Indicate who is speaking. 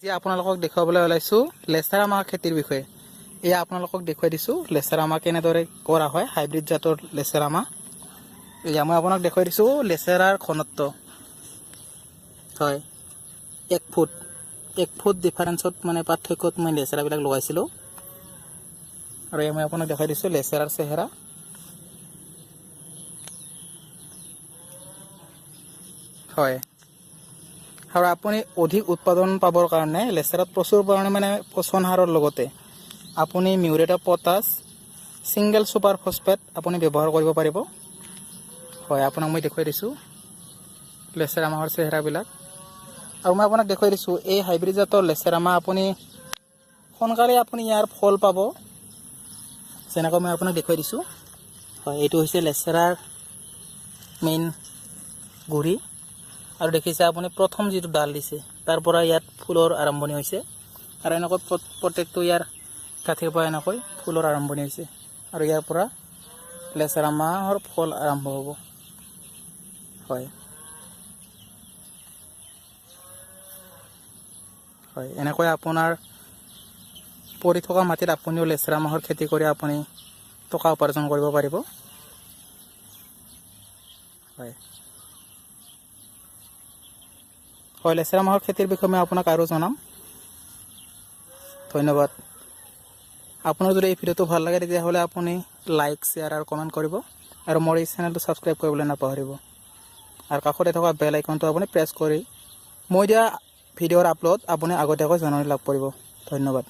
Speaker 1: এতিয়া আপোনালোকক দেখুৱাবলৈ ওলাইছোঁ লেচেৰা মাহ খেতিৰ বিষয়ে। এয়া আপোনালোকক দেখুৱাই দিছোঁ লেচেৰা মাহ কেনেদৰে কৰা হয়, হাইব্ৰিড জাতৰ লেচেৰা মাহ। এয়া মই আপোনাক দেখুৱাই দিছোঁ লেচেৰাৰ ঘনত্ব। হয়, 1 ফুট ডিফাৰেঞ্চত, মানে পাৰ্থক্যত মই লেচেৰাবিলাক লগাইছিলোঁ। আৰু এয়া মই আপোনাক দেখুৱাই দিছোঁ লেচেৰাৰ চেহেৰা। হয়, আৰু আপুনি অধিক উৎপাদন পাবৰ কাৰণে লেচেৰাত প্ৰচুৰ পৰিমাণে মানে পচন সাৰৰ লগতে আপুনি muriate of potash, single super phosphate আপুনি ব্যৱহাৰ কৰিব পাৰিব। হয়, আপোনাক মই দেখুৱাই দিছোঁ লেচেৰা মাহৰ চেহেৰাবিলাক। আৰু মই আপোনাক দেখুৱাই দিছোঁ, এই হাইব্ৰিড জাতৰ লেচেৰা মাহ আপুনি সোনকালে আপুনি ইয়াৰ ফল পাব, যেনেকৈ মই আপোনাক দেখুৱাই দিছোঁ। হয়, এইটো হৈছে লেচেৰাৰ মেইন গুৰি। আৰু দেখিছে আপুনি, প্ৰথম যিটো ডাল দিছে, তাৰ পৰা ইয়াত ফুলৰ আৰম্ভণি হৈছে। আৰু এনেকৈ প্ৰত্যেকটো ইয়াৰ গাঁঠিৰ পৰা এনেকৈ ফুলৰ আৰম্ভণি হৈছে আৰু ইয়াৰ পৰা লেচেৰা মাহৰ ফল আৰম্ভ হ'ব। হয় হয় এনেকৈ আপোনাৰ পৰি থকা মাটিত আপুনিও লেচেৰা মাহৰ খেতি কৰি আপুনি টকা উপাৰ্জন কৰিব পাৰিব। হয় হয় লেচেৰা মাহৰ খেতিৰ বিষয়ে মই আপোনাক আৰু জনাম। ধন্যবাদ। আপোনাৰ যদি এই ভিডিঅ'টো ভাল লাগে, তেতিয়াহ'লে আপুনি লাইক, শ্বেয়াৰ আৰু কমেণ্ট কৰিব আৰু মোৰ এই চেনেলটো ছাবস্ক্ৰাইব কৰিবলৈ নাপাহৰিব। আৰু কাষতে থকা বেল আইকনটো আপুনি প্ৰেছ কৰি মই দিয়া ভিডিঅ'ৰ আপলোড আপুনি আগতীয়াকৈ জাননী লাভ কৰিব। ধন্যবাদ।